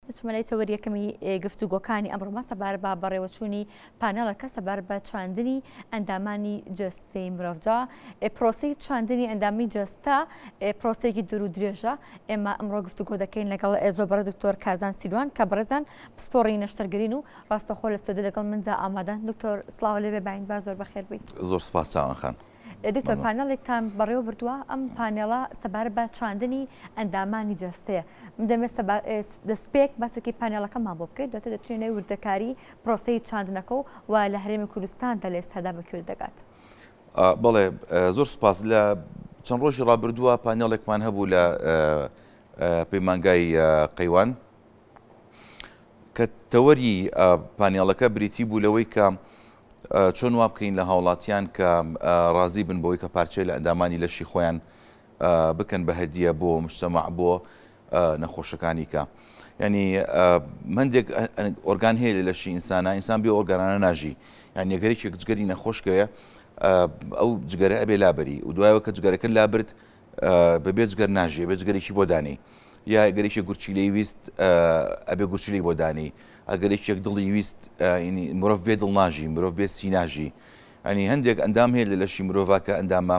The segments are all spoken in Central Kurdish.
دەچمە لای تەوەری یەکەمی گفتوگۆکانی ئەمڕۆمان سەبارەت بە بەڕێوەچوونی پانێڵەکە سەبارەت بە چاندنی ئەندامانی جەستەی مرۆڤ. جا پرۆسەی چاندنی ئەندامی جەستە پرۆسەیەکی دوور و درێژە. ئێمە ئەمڕۆ گفتوگۆ دەکەین لەگەڵ زۆر بەڕێز دکتۆر کارزان سیروان کە بەڕێزان پسپۆڕی نەشتەرگەرین و ڕاستەوخۆ لە ستۆدیۆ لەگەڵ مندا ئامادەن. دکتۆر سڵاو لێ بێ، باین با زۆر بەخێر بیت. زۆر سپاس چاوان خان. دکتۆر پانێڵێکتان بەڕێوە بردووە، ئەم پانێڵە سەبارەت بە چاندنی ئەندامانی جەستەیە. من دەمێت دەستپێک باسێکی پانێڵەکەمان بۆ بکەیت، دواتر دەچینە نێو وردەکاری پرۆسەی چاندنەکە و و لە هەرێمی کوردستاندا لە ئێستادا بە کوێ دەگات. بەڵێ زۆر سپاس. لە چەند ڕۆژی ڕابردووە پانێڵێکمان هەبوو لە پەیمانگای قەیوان کە تەوەری پانێڵەکە بریتی بوو لەوەی کە چۆن وا بکەین لە هاوڵاتیان کە ڕازی بن بەوەی کە پارچەی لە ئەندامانی لەشی خۆیان بکەن بە هەدیە بۆ مجتەمەع بۆ نەخۆشەکانی کە ینی هەندێک ئۆرگان هەیە لە لەشی ئینسانە ئینسان بێ ئۆرگانانە ناژی یان یەگەرێکێک جگەری نەخۆشکەوێ ئەو جگەرە ئەبێ لابری و دوایەوە کە جگەرەکە لابرد بەبێ جگەر ناژی ئەبێ جگەرێکی بۆ دانێی یا ئەگەر یەکێک گورچیلەی ویست ئەبێ گورچیلەی بۆ دانێی ئەگەر یەکێک دڵی ویست مرۆڤ بێ دڵ ناژی مرۆڤ بێ سی ناژی ئەنی هەندێک ئەندام هەیە لە لەشی مرۆڤ کە ئەندامە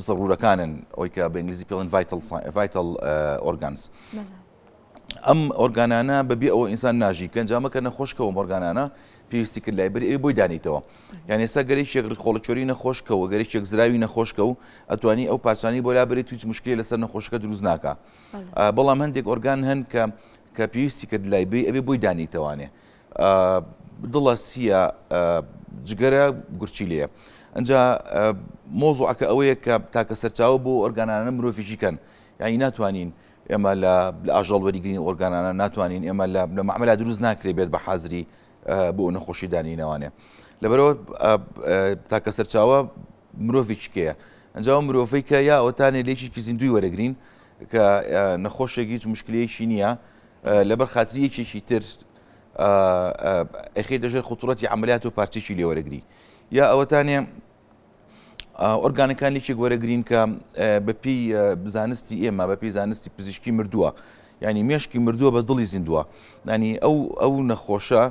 زەڕورەکانن ئەوی کە بە ئینگلیزی پێڵن vital organs ئەم ئۆرگانانە بەبێ ئەوە ئینسان ناژی کە ئەنجامەکە نەخۆش کەوم ئۆرگانانە پێویستی کرد لایبری ئەوی بۆی دانیتەوە یان ئێستا گەرێکێک ڕیخۆڵەکوێری نەخۆش کەوە گەرێکێک زراوی نەخۆشکە و ئەتوانی ئەو پارچانی بۆ لابرێت هیچ مشکلی لەسەر نەخۆشەکە دروست ناکە بەڵام هەندێک ئۆرگان هەن کە کە پێویستی کرد لایبری ئەبێ بۆی دانیتەوانێ دڵە سیە جگەرە گورچیلەیە ئەجا مۆزوعەکە ئەوەیە کە تاکە سەرچاوە بۆ ئۆرگانانە مرۆڤێکی کەن یانی ناتوانین ئێمە لە ئاژەڵ وەریگرین ئۆرگانانە ناتوانین ئێمە لە مەعمەلا دروست ناکرێ بێت بە حازری بۆ نەخۆشی دانینەوانێ لەبەرەوە تاکە سەرچاوە مرۆڤێکی کەیە ئەنجام مرۆڤی کە یا ئەوتانێ لێکێکی زیندوی وەرەگرین کە نەخۆشێک هیچ مشکلەیەکی نییە لەبەر خاتری یەکێکی تر ئەخی دەژێر خطورەتی عملیات و پارچێکی لێوەرەگری یا ئەوەتانێ ئۆرگانەکان یەکێک وەرەگرین کە بەپێی زانستی ئێمە بەپێی زانستی پزیشکی مردووە ینی مێشکی مردووە بەس دڵی زیندووە ینی ئەو ئەو نەخۆشە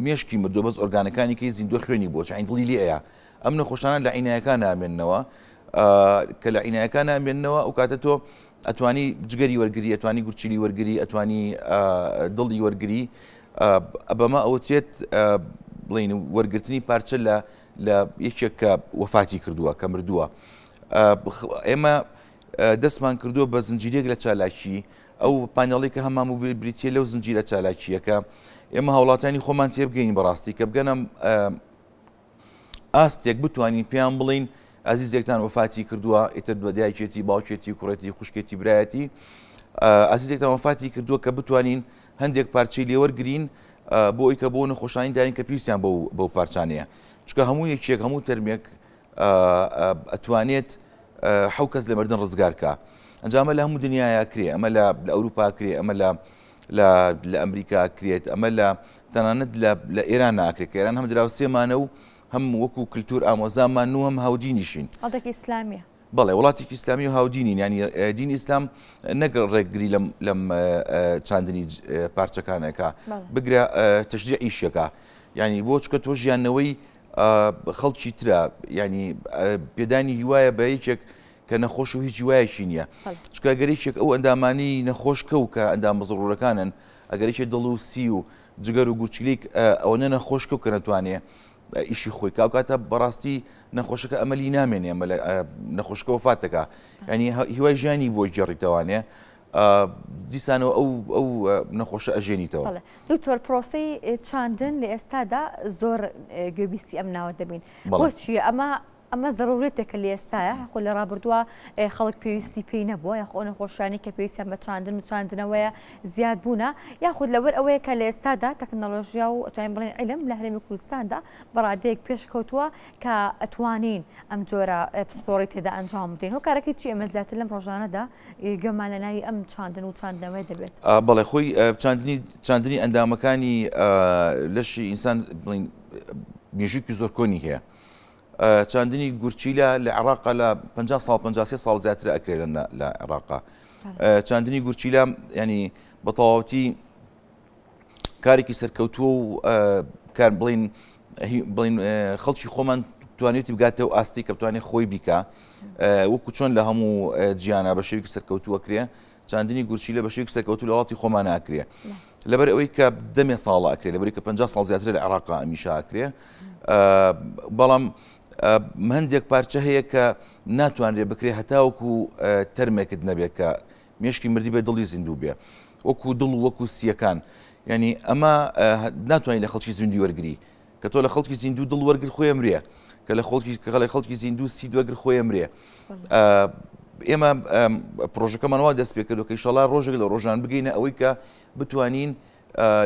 مێشکی مردووە بەس ئۆرگانەکانی کەی زیندووە خوێنی بۆ چین دڵی لێەیە ئەم نەخۆشانە لە عینایەکان نامێننەوە کە لە عینایەکان نامێننەوە ئەو کاتە تۆ ئەتوانی جگەری وەرگری ئەتوانی گورچیلی وەرگری ئەتوانی دڵی وەرگری بەمە ئەوترێت بڵین وەرگرتنی پارچە لە لە یەکێک کە وەفاتی کردووە کە مردووە ئێمە دەستمان کردووە بە زنجیرێک لە چالاکی ئەو پانێڵی کە هەمان و بریتە لەو زنجیرە چالاکیەکە ئێمە هاوڵاتانی خۆمان تێبگەین بەڕاستی کە بگەنە ئاستێک بتوانین پێیان بڵین ئازیزێکتان وەفاتی کردووە ئیتر بە دایکێتی باوکێتی کوڕێتی خوشکێتی برایەتی ئازیزێکتان وەفاتی کردووە کە بتوانین هەندێک پارچەی لێوەرگین بۆ ئەوی کە بۆ نەخۆشانی دارین کە پێویستیان بەو بەو پارچانەیە چونکە هەموو یەکێک هەموو تەرمێک ئەتوانێت حەو کەس لە مردن ڕزگار کا ئەنجامە لە هەموو دنیاە کرێ ئەمە لە ئەوروپا کرێ ئەمە لە لە ئەمریکا کرێت ئەمە لە تەنانەت لە ئێران ناکرێت کە ئێران هەم دراوسێمانە و هەم وەکو کللتور ئامۆزامان و هەم هاودینیشین. وڵاتێکی ئیسلامیە. بەڵێ وڵاتێکی ئیسلامی و هاودینین یانی دینی ئیسلام نەک ڕێگری لەم لەم چاندنی پارچەکانەکە بگرە تەشجیعیشەکە یعنی بۆ چکە تۆ ژیانەوەی خەڵکی ترە ینی پێدانی هیوایە بە یەکێک کە نەخۆش و هیچ هیوایەکی نییە چکە گەرێکێک ئەو ئەندامانی نەخۆشکە و کە ئەندام زڕورەکانن ئەگەرێکی دڵ و سی و جگەر و گورچیلیک ئەوەنە نەخۆشکە و کە نەتوانێ ئیشی خۆی کا کاتە بەڕاستی نەخۆشەکە ئەمەلی نامێنێ ئەمە نەخۆشەکە وەفات دەکا ینی هیوای ژیانی بۆ گێڕیتەوانێ دیسانەوە ئەو ئەو نەخۆشە ئەژێنیتەوە. دکتۆر پرۆسەی چاندن لە ئێستادا زۆر گوێبیستی ئەم ناوە دەبین بۆچی ئەمە ئەمە زەرورەتێکە لە ئێستایا یاخۆ لە ڕابردووە خەڵک پێویستی پێی نەبووە یاخۆ ئەو نەخۆشیانەی کە پێویستیان بە چاندن و چاندنەوەیە زیاد بوونە یاخود لەبەر ئەوەیە کە لە ئێستادا تەکنەلۆژیا و ئەتوانین بڵێن عیلم لە هەرێمی کوردستاندا بە ڕادەیەک پێشکەوتووە کە ئەتوانین ئەم جۆرە پسپۆڕی تێدا ئەنجام بدەین هۆکارەکەی چی ئێمە زیاتر لەم ڕۆژانەدا گوێمان لە ناوی ئەم چاندن و چاندنەوەی دەبێت؟ بەڵێ خۆی چاندنی چاندنی ئەندامەکانی لەشی ئینسان بڵین مێژووکی زۆر کۆنی هەیە چاندنی گورچیلە لە عێراقا لە 50 ساڵ 53 ساڵ زیاتر ئەکرێت لە عێراقا. چاندنی گورچیلە ینی بە تەواوەتی کارێکی سەرکەوتووە و کار بڵین بڵین خەڵکی خۆمان توانێتی بگاتەوە ئاستی کە بتوانێت خۆی بیکە وەکو چۆن لە هەموو جیانە بە شێوەیەکی سەرکەوتووە کرێ چاندنی گورچیلە بە شێوەیەکی سەرکەوتوو لە وڵاتی خۆمان ناکرێ لەبەر ئەوەی کە دەمێ ساڵە ئەکرێ لەبەری کە 50 ساڵ زیاتر لە عێراقا ئەمیشە ئەکرێ بەڵام هەندێک پارچە هەیە کە ناتوانرێ بکرێ هەتاوەکو تەرمێکت نەبێت کە مێشکی مردی بێ دڵی زیندوو بێ وەکو دڵ و وەکو سیەکان یعنی ئەمە ناتوانانی لە خەڵکی زیندوی وەرگری کە تۆ لە خەڵکی زیندوو دڵ وەرگر خۆی ئەمرێ کە لە خۆڵکی کەڵی خەڵکی زیندوو سید وەرگر خۆی ئەمرێ ئێمە پرۆژەکەمان وا دەست پێ کردو کە ئیشەڵا ڕۆژێک لە ڕۆژان بگەینە ئەوەی کە بتوانین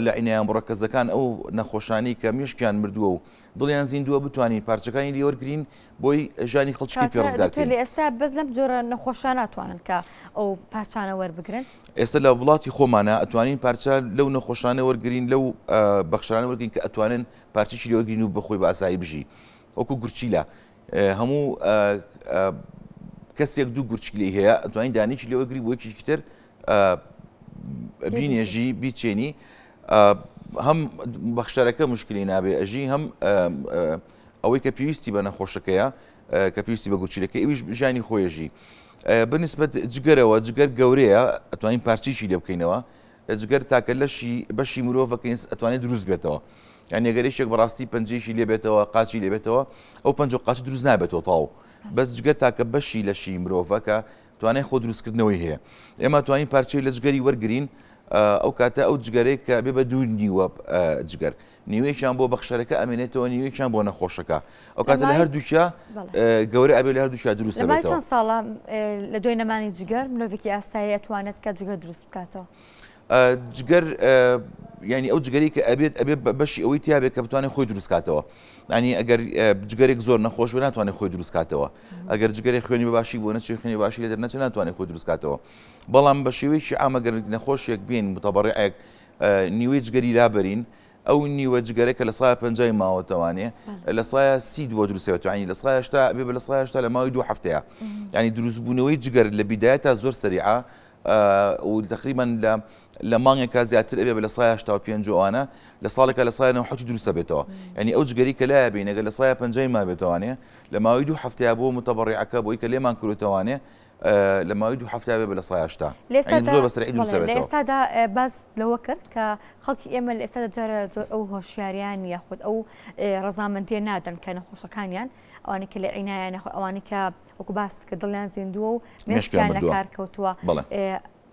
لە عینایە مڕەکەزەکان ئەو نەخۆشانی کە مشکیان مردووە و دڵیان زیندووە بتوانین پارچەکانی لێوەرگین بۆی ژانی خەڵکی پێ ڕزگار لە ئێستا بەس لەم جۆرە نەخۆشان ناتوانن کە ئەو پارچانە وەربگرن ئێستا لە وڵاتی خۆمانە ئەتوانین پارچە لەو نەخۆشانە وەرگین لەو بەخشانە وەرگین کە ئەتوانن پارچێکی لێوەرگین و بەخۆی بە ئاسایی بژی وەکو گورچیلە هەموو کەسێک دوو گورچیلەی هەیە ئەتوانین دانێکی لێوەگری بۆ یەکێکی تر بینێژی بیچێنی هەم بەخشەرەکە مشکلی نابێ ئەژی هەم ئەوەی کە پێویستی بە نەخۆشەکەیە کە پێویستی بە گورچیلەکە ئەویش ژیانی خۆیەژی بنسبەت جگەرەوە جگەر گەورەیە ئەتوانین پارچێکی لێ بکەینەوە جگەر تاکە لەشی بەشی مرۆڤەکە ئەتوانێت دروست بێتەوە یان ئەگەر یەکێک بەڕاستی پەنجەیەکی لێ بێتەوە قاچی لێ بێتەوە ئەو پەنج و قاچ دروست نابێتەوە تاو بەس جگەر تاکە بەشی لەشی مرۆڤەکە توانای خۆ دروستکردنەوەی هەیە ئێمە توانین پارچەی لە جگەری وەرگین ئەو کاتە ئەو جگەرێک کە بێ بە دوو نیوە جگەر نیوەیەکیان بۆ بەخشەرەکە ئەمێنێتەوە نیوەیەکیان بۆ نەخۆشەکە ئەو کاتە لە هەردووکیا گەورە ئەبێ لە هەردووکیا دروست دەبێتەوە. چەند ساڵە لە دوای نەمانی جگەر مرۆڤێکی ئاسایی ئەتوانێت کە جگەر دروست بکاتەوە؟ جگەر ینی ئەو جگەری کە ئەبێت ئەبێت بەشی ئەوەی تیاابێت کە بتوانێت خۆی دروستکاتەوە ینی ئەگەر جگەرێک زۆر نەخۆش بێ ناتوانێت خۆی دروستکاتەوە ئەگەر جگەرێک خوێنی باشی بۆ نەچێت خوێنی باشی لە دەرنەچێت ناتوانێت خۆی دروستکاتەوە بەڵام بە شێوەیەکی ئامەگەر نەخۆشێک بین متەبڕعێک نیوەی جگەری لابەرین ئەو نیوە جگەرە کە لە سایە پەنجای ماوەتەوانێ لە سایە سی دووە دروستێتوانی لە سایە 80 بێ بە لە سایە 80 لە ماوەی دوو هەفتەیە ینی دروستبوونەوەی جگەر لە بیدایەتا زۆر سەریعە و تقریبا لە لە مانگێکا زیاتر ئەبێ بە لە سایە 85 ئەوانە لە ساڵێکا لە سایە 97 دروستە بێتەوە ینی ئەو جگەری کە لایە بینەگە لە سایە پەنجای مابێتوانێ لە ماوەی دوو هەفتەیە بۆ متەبڕعەکە بۆی کە لێمان کرێتوانێ لە ماوەی دوو هەفتە بێ بە لە سای 80 زۆر بە سەرعی دروست دەبێتەوە. لە ئێستادا باس لەوە کرد کە خەڵکی ئێمە لە ئێستادا جارە زۆر ئەو هۆشیاریان یاخود ئەو ڕەزامەندیە نادەن کە نەخۆشەکانیان ئەوانەی کە لە عینایە نەخۆ ئەوانەی کە وەکو باس کە دڵیان زیندووە و مێشکیان لە کار کەوتووە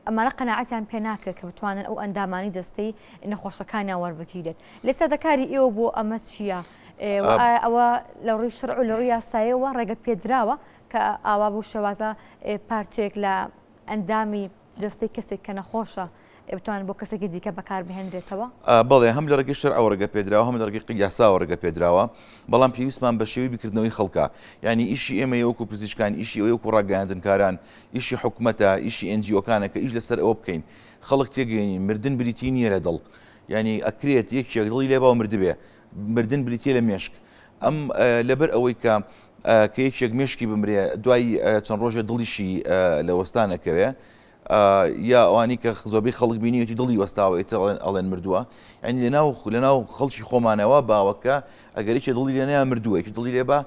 ئەمانە قەناعەتیان پێ ناکرێت کە بتوانن ئەو ئەندامانی جەستەی نەخۆشەکانیان وەربگیرێت لە ئێستادا کاری ئێوە بۆ ئەمە چییە؟ ئەوە لە ڕووی شەرع و لە ڕووی یاسایەوە ڕێگە پێدراوە کە ئاوا بەو شێوازە پارچەیەک لە ئەندامی جەستەی کەسێک کە نەخۆشە بتوانن بۆ کەسێکی دیکە بەکار بهێنرێتەوە؟ بەڵێ هەم لە ڕێگەی شەرعەوە ڕێگە پێدراوە هەم لە ڕێگەی یاساوە ڕێگە پێدراوە بەڵام پێویستمان بە شێوەی بیرکردنەوەی خەڵکە یعنی ئیشی ئێمە وەکو پزیشکان ئیشی ئەوەی وەکو ڕاگەیاندنکاران ئیشی حکومەتە ئیشی NGO کانە کە ئیش لەسەر ئەوە بکەین خەڵک تێگەێنین مردن بریتی نییە لە دڵ یعنی ئەکرێت یەکێک دڵی لێبا و مردبێ مردن بریتیە لە مێشک ئەم لەبەر ئەوەی کە کە یەکێک مێشکی بمرێ دوای چەند ڕۆژێ دڵیشی لە وەستان ئەکەوێ یا ئەوانی کە زۆربەی خەڵک بینیەتی دڵی وەستاوە ئیتر ئەڵێن مردووە یعنی لەناو لەناو خەڵکی خۆمانەوە باوەکە ئەگەر یەکێ دڵی لێ نەیا مردووە یەکی دڵی لێ با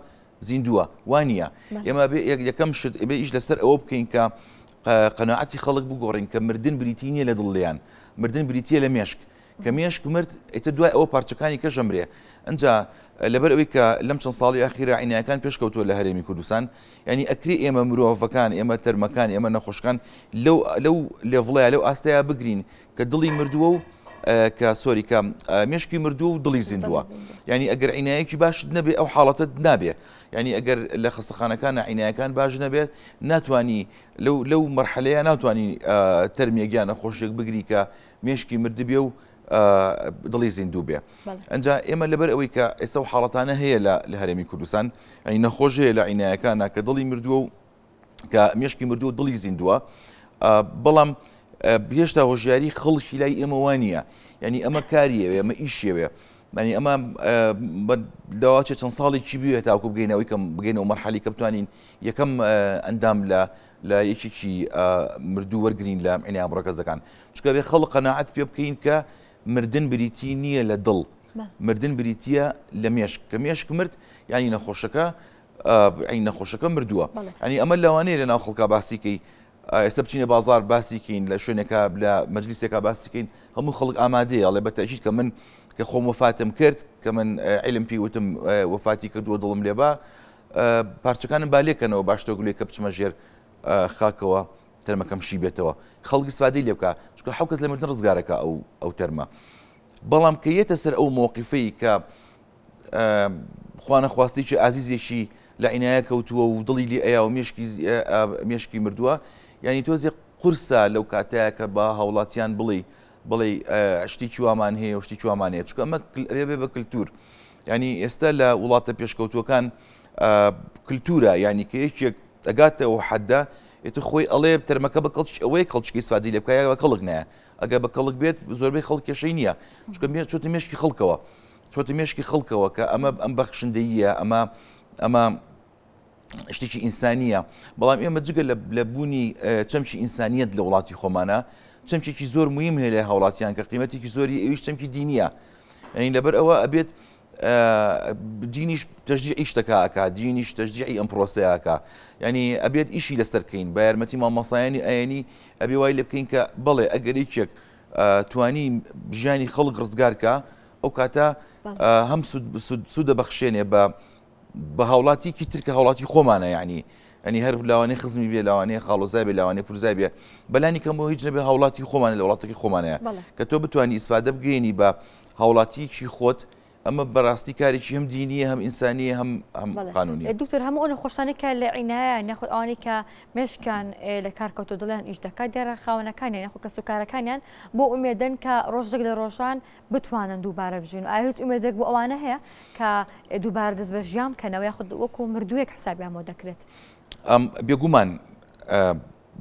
زیندووە وانە ئێمە بێ یەکەم شت ئێمە ئیش لەسەر ئەوە بکەین کە قەناعەتی خەڵک بگۆڕین کە مردن بریتی نییە لە دڵیان مردن بریتە لە مێشک کە مێشک مرد ئیتر دوای ئەوە پارچەکانی کەش ئەمرێ ئەجا لەبەر ئەوەی کە لەم چەند ساڵی ئاخیرا عینایەکان پێشکەوتووە لە هەرێمی کوردستان یعنی ئەکرێ ئێمە مرۆڤەکان ئێمە تەرمەکان ئێمە نەخۆشکان لەو لەو level ەیە لەو ئاستەیە بگرین کە دڵی مردووە و کە sorry کە مێشکی مردووە و دڵی زیندووە یعنی ئەگەر عینایەکی باشت نەبێ ئەو حاڵەتت نابێ یعنی ئەگەر لە خەستەخانەکان عینایەکان باش نەبێت ناتوانانی لەو لەو مەرحەلەیە ناتوانانی تەرمێک یان نەخۆشێک بگری کە مێشکی مردبێ و دڵی زیندوو بێ ئەجا ئێمە لەبەر ئەوەی کە ئێستا و حاڵەتانە هەیە لە هەرێمی کوردستان ئەی نەخۆش هەیە لە عینایەکانە کە دڵی مردووە و کە مێشکی مردووە دڵی زیندووە بەڵام هێشتا هۆشیاری خەڵکی لای ئێمە وانە یعنی ئەمە کاریەوێ ئەمە ئیشیەوێ. معنی ئەمە داواچێت چەند ساڵێکی بوێت تاوکو بگەینەوەی کەم بگەینەوە مەرحەلی کە بتوانین یەکەم ئەندام لە لە یەکێکی مردوو وەرگین لە عینایە مورەکەزەکان چونکە بێ خەڵک قەناعەت پێ بکەین کە مردن بریتی نییە لە دڵ مردن بریتە لە مێشک کە مێشک مرد ینی نەخۆشەکە ئەی نەخۆشەکە مردووە ئەنی ئەمە لەوانەیە لە ناو خەڵکا باسیکەی ئێستا بچینە بازار باسیکەین لە شوێنێکا لە مەجلیسێکا باسیکەین هەموو خەڵک ئامادەیە ئەڵێ بە تەئکید کە من کە خۆم وەفاتم کرد کە من عیلم پێی وتم وەفاتی کردووە دڵم لێبا پارچەکانم با لێکەنەوە باشتە گولێ کە بچمە ژێر خاکەوە تەرمەکەم شی بێتەوە خەڵک ئیسفادەی لێ بکە چونکە حەو کەس لە مردن ڕزگارەکە ئەو ئەو تەرمە بەڵام کە یەتە سەر ئەو مۆقیفەی کە خوانەخواستێکی ئازیزێکی لە عینایە کەوتووە و دڵی لێ ئەیا و مێشکی مێشکی مردووە یعنی تۆزێ قورسە لەو کاتەیە کە بە هاوڵاتیان بڵێ بڵێ شتێکی وامان هەیە و شتێکی وامان هەیە چونکە ئەمە ئەبێ بە کللتور ینی ئێستا لە وڵاتە پێشکەوتووەکان کللتورە ینی کە یەکێک ئەگاتەوە حەدە ئێتر خۆی ئەڵێ تەرمەکە بە کەڵکی ئەوەیە کەڵکی ئیسفادەی لێ بکە یا بە کەڵک نایە ئەگەر بە کەڵک بێت زۆربەی خەڵک کێشەی نییە چونکە چۆتە مێشکی خەڵکەوە چۆتە مێشکی خەڵکەوە کە ئەمە ئەم بەخشندەییە ئەمە ئەمە شتێکی ئینسانیە بەڵام ئێمە جگە لە بوونی چەمکی ئینسانیت لە وڵاتی خۆمانە چەمکێکی زۆر مهم هەیە لە هاوڵاتیان کە قیمەتێکی زۆری ئەویش چەمکی دینیە یعنی لەبەر ئەوە ئەبێت دینیش تەشجیعی شتەکە ئەکا دینیش تەشجیعی ئەم پرۆسەیە ئەکا یعنی ئەبێت ئیشی لەسەر بکەین بە یارمەتی مامۆستایانی ئاینی ئەبێ وای لێ بکەین کە بەڵێ ئەگەر یەکێک توانی ژیانی خەڵک ڕزگارکە ئەو کاتە هەم سوودە بەخشێنێ بە بە هاوڵاتیکی تر کە هاوڵاتی خۆمانە یعنی ئەنی هەر لاوانەیە خزمی بێ لاوانەیە خاڵۆزای بێ لاوانەیە پورزای بێ بەلانی کەمەوە هیچ نەبێ هاوڵاتی خۆمانە لە وڵاتەکەی خۆمانەیە کە تۆ بتوانی ئیسفادە بگەینی بە هاوڵاتیکی خۆت ئەمە بەڕاستی کارێکی هەم دینیە هەم ئینسانیە هەم هەم قانونیە. دکتۆر هەموو ئەو نەخۆشانەی کە لە عینایە یاخود ئەوانەی کە مێشکیان لە کار کەوتووە دڵیان ئیش دەکات دیارە خاوەنەکانیان یاخود کەسوکارەکانیان بۆ ئومێدن کە ڕۆژێک لە ڕۆژان بتوانن دووبارە بژین ئایا هیچ ئومێدێک بۆ ئەوانە هەیە کە دووبارە دەست بە ژیان بکەنەوە یاخود وەکو مردوویەک حسابیان بۆ دەکرێت؟ بێگومان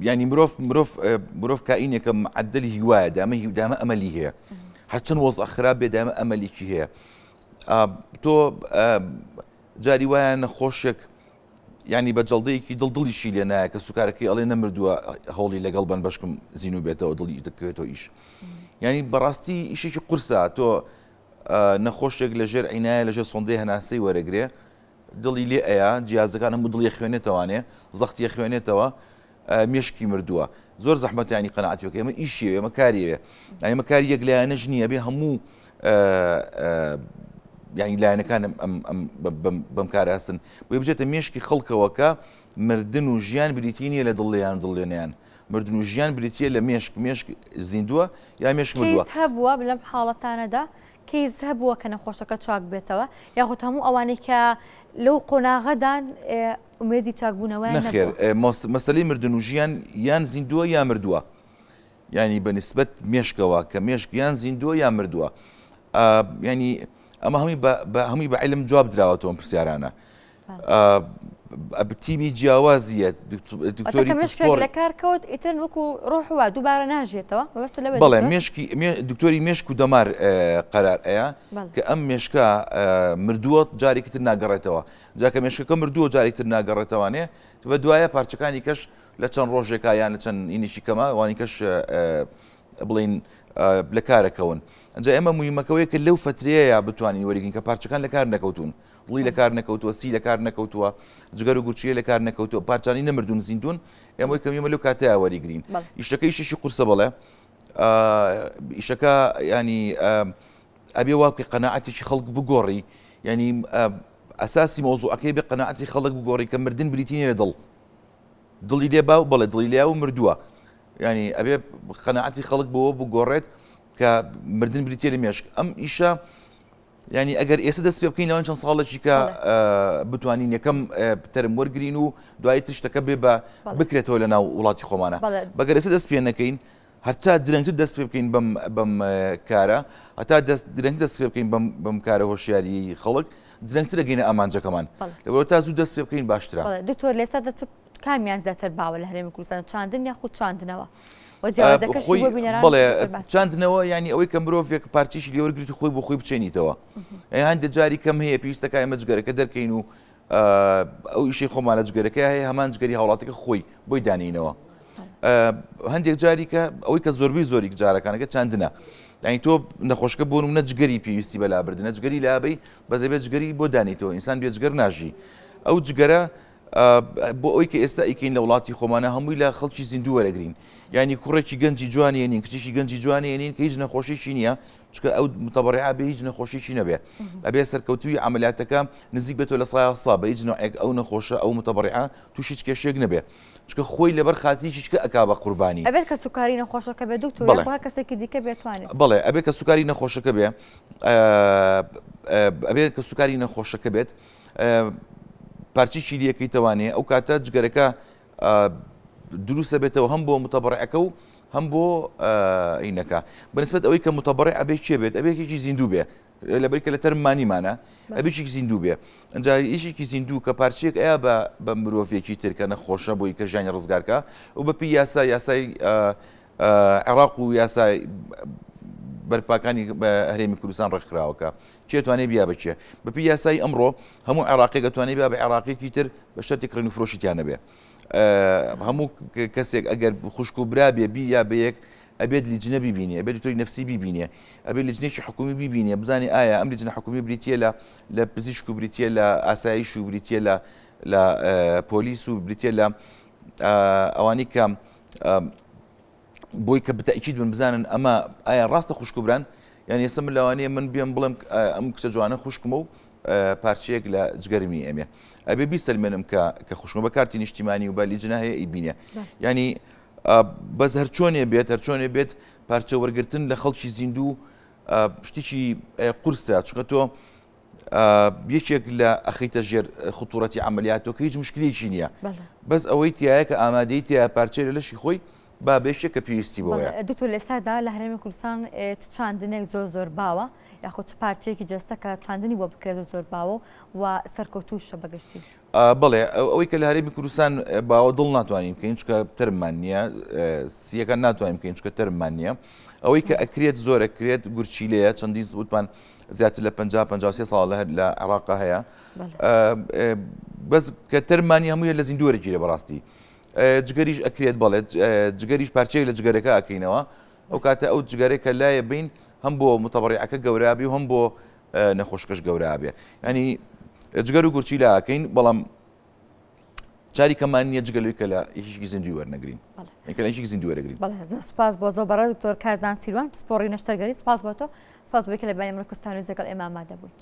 ینی مرۆڤ مرۆڤ مرۆڤ کائینێکە معدلی هیوایە دامە هیودامە ئەمەلی هەیە هەرچەند وەزع خراپ بێ دامە ئەمەلیکی هەیە تۆ جاری وایە نەخۆشێک ینی بە جەڵدەیەکی دڵ دڵیشی لێ نایە کە سوکارەکەی ئەڵێ نەمردووە هەوڵی لەگەڵ بن بەشکم زیینو بێتەوە دڵی دەکەوێتەوە ئیش ینی بەڕاستی ئیشێکی قورسە تۆ نەخۆشێک لەژێر عینایە لەژێر سۆندەی هەناسەی وەرەگرێ دڵی لێ ئەیا جیازەکان هەموو دڵی خوێنێتەوانێ زەختی خوێنێتەوە مێشکی مردووە زۆر زەحمەتە ینی قەناعەتی بکە ئێمە ئیشی ئێمە کاری ئێمە کاری یەک لایەنەش نییە بێ هەموو ینی لایەنەکان بەم کارە هەستن بۆی بچێتە مێشکی خەڵکەوە کە مردن و ژیان بریتی نییە لە دڵیان دڵێنیان مردن و ژیان بریتە لە مێشک مێشک زیندووە یا مێشک مردووە هەبووە لەم حاڵەتانەدا کەیس هەبووە کە نەخۆشەکە چاک بێتەوە یاخود هەموو ئەوانەی کە لەو قۆناغەدان ئومێدی چاکبوونەوەیان نەخێر مەسەلەی مردن و ژیان یان زیندووە یا مردووە ینی بە نسبەت مێشکەوە کە مێشک یان زیندووە یا مردووە ینی ئەمە هەمووی بە هەمووی بە علم جواب دراوەتەوە پرسیارانە تیمی جیاوازیە دکتۆری پسپۆر لە کار کەوت ئیتر وەکو ڕۆح وا دووبارە ناژێتەوە مەبەست لەوە بەڵێ مێشکی دکتۆری مێشک و دەمار قەرار ئەیە کە ئەم مێشکە مردووە جارێکی تر ناگەڕێتەوە جا کە مێشکەکە مردووە جارێکی تر ناگەڕێتەوانێ بە دوایە پارچەکانی کەش لە چەند ڕۆژێکا یان لە چەند ئینێکی کەمە وانی کەش بڵین لە کارەکەون ئەجا ئێمە مویمەکەوەیە کە لەو فترەیە بتوانین وەریگرین کە پارچەکان لە کار نەکەوتون دڵی لە کار نەکەوتووە سی لە کار نەکەوتووە جگەر و گورچیلە لە کار نەکەوتووە پارچانی نەمردوون زیندوون ئێمەی کەمیمە لەو کاتەیە وەریگرین ئیشەکە ئیشێکی قورسە بەڵێ ئیشەکە ینی ئەبێ وا بکەی قەناعەتێکی خەڵک بگۆڕی ینی ئەساسی مۆزوعەکەی بێ قەناعەتی خەڵک بگۆڕی کە مردن بریتی نیە لە دڵ دڵی لێ باو بەڵێ دڵی لێ و مردووە ینی ئەبێ قەناعەتی خەڵک بۆ بگۆڕێت کە مردن بریتە لە مێشک ئەم ئیشە ینی ئەگەر ئێستا دەست پێ بکەین لەوان چەند ساڵێکی کە بتوانین یەکەم تەرم وەرگین و دوای تشتەکە بێ بە بکرێتەوە لە ناو وڵاتی خۆمانە بەگەر ئێستا دەست پێ نەکەین هەتا درەنگتر دەست پێ بکەین بەم بەم کارە هەتا دەست درەنگ دەست پێ بکەین بەم بەم کارە هۆشیاریی خەڵک درەنگتر دەگەینە ئامانجەکەمان لەبەرئەوە تا زوو دەست پێ بکەین باشترە. دکتۆر لێستا دە چ کامیان زیاتر باوە لە هەرێمی کوردستان چاندن یاخود چاندنەوە؟ و جیاوازەکەشی بۆ بینەران بەڵێ چاندنەوە یانی ئەوەی کە مرۆڤێک پارچەیەکی لێ وەرگریت و خۆی بۆ خۆی بچێنیتەوە هەندێک جاری کەم هەیە پێویستەکە ئێمە جگەرەکە دەرکەین و ئەو ئیشەی خۆمان لە جگەرەکە هەیە هەمان جگەری هاوڵاتەکە خۆی بۆی دانینەوە هەندێک جاری کە ئەوەی کە زۆربەی زۆریک جارەکانەکە چاندنە یعنی تۆ نەخۆشکە بۆ نمونە جگەری پێویستی بە لابردنە جگەری لابەی بەزەبێ جگەری بۆ دانیتەوە ئینسان بێ جگەر ناژی ئەو جگەرە بۆ ئەوی کە ئێستا ئیکەین لە وڵاتی خۆمانە هەمووی لە خەڵکی زیندوو وەرەگرین یعنی کوڕێکی گەنجی جوانیێنین کچێکی گەنجی جوانیێنین کە هیچ نەخۆشیی نییە چکە ئەو متەبڕع بێ هیچ نەخۆشیی نەبێ ئەبێ سەرکەوتوی عملیاتەکە نزیک بێتەوە لە سایە سا بە هیچ نوعێک ئەو نەخۆشە ئەو متەبڕع تووشی هیچ کێشێک نەبێ چکە خۆی لەبەر خاتری چیچکە ئەکا بە قوربانی. ئەبێت کەسوکاری نەخۆشەکە بێت دکتۆر یاخۆ هەر کەسێکی دیکە بێتوانێت؟ بەڵێ ئەبێت کەسوکاری نەخۆشەکە بێ ئەبێت کەسوکاری نەخۆشەکە بێت پارچەی شیریەکەی تەوانێ ئەو کاتە جگەرەکە دروستە بێتەوە هەم بۆ متەبڕعەکە و هەم بۆ ئینەکە بەنسبەت ئەوەی کە متەبڕع ئەبێ کێ بێت ئەبێ یەکێکی زیندوو بێ لەبەر کە لە تەرممانیمانە ئەبێکی زیندوو بێ ئەجا یەکێکی زیندوو کە پارچەیەک ئەیا بە بە مرۆڤێکی تر کە نەخۆشە بۆی کە ژیانی ڕزگارکە و بەپی یاسا یاسای عێراق و یاسای بەرپاکانی هەرێمی کوردستان ڕێکخراوەکە کێ توانێ بیا بە کێ بەپی یاسای ئەمڕۆ هەموو عێراقێک ئەتوانێ بیا بە عێراقێکی تر بە شەرتی کڕین و فرۆشی تیا نەبێ هەموو کەسێک ئەگەر خوشک و برا بێ بی یا بە یەک ئەبێت لیجنە بیبینێ ئەبێت دکتۆری نەفسی بیبینێ ئەبێت لیجنێکی حکومی بیبینێ بزانێ ئایا ئەم لیجنە حکومی بریتە لە لە پزیشک و بریتە لە ئاسایش و بریتە لە لە پۆلیس و بریتە لە ئەوانی کە بۆی کە بتەئکید بن بزانن ئەمە ئایا ڕاستە خوشک و بران یان ئێستا من لەوانەیە من بێم بڵێم ئەم کچە جوانە خوشکمە و پارچەیەک لە جگەرمی ئەمێ ئەبێ بیسەلمێنم کە کە خوشکمە بە کارتی نیشتیمانی و بە لیجنە هەیە ئیبینێ ینی بەس هەر چۆنێ بێت هەر چۆنێ بێت پارچە وەرگتن لە خەڵکی زیندوو شتێکی قورسە چونکە تۆ یەکێک لە ئەخیتە ژێر خطورەتی عملیاتەوە کە هیچ مشکلێکی نییە بەس ئەوەی تایە کە ئامادەی تیا پارچەی لە لەشی خۆی با بێشێک کە پێویستی بۆیە. دکتۆر لە ئێستادا لە هەرێمی کوردستان چاندنێک زۆر زۆر باوە یاخود چ پارچەیەکی جەستە کە چاندنی بۆ بکرێت زۆر باوە و سەرکەوتووشە بەگشتی. بەڵێ ئەوەی کە لە هەرێمی کوردستان باوە دڵ ناتوانین بکەین چکە تەرممان نییە سیەکان ناتوانین بکەین چکە تەرممان نییە ئەوەی کە ئەکرێت زۆر ئەکرێت گورچیلەیە چەندین وتمان زیاتر لە 50 53 ساڵ لە لە عێراق هەیە بەس کە تەرمانی هەموویە لە زیندووەرە گیرە بەڕاستی جگەریش ئەکرێت بەڵێت جگەریش پارچەیەک لە جگەرەکە ئەکەینەوە ئەو کاتە ئەو جگەرەی کە لایە بین هەم بۆ متەبڕیعەکە گەورابی و هەم بۆ نەخۆشکەش گەورابێ ینی جگەر و گورچی لاکەین بەڵام چاری کەمان نییە جگە لەوەی کە لە یەکێکی زیندوی وەرنەگرین کە لە یەکێکی زیندوی وەرەگرین. بەڵێ زۆر سوپاس بۆ زۆر بەڕێز دکتۆر کارزان سیروان پسپۆڕی نەشتەرگەری سوپاس بۆ تۆ سوپاس بۆ کە لە بەیانی ئەمڕۆ کوردستان نیوز لەگەڵ ئێمە ئامادە بوویت.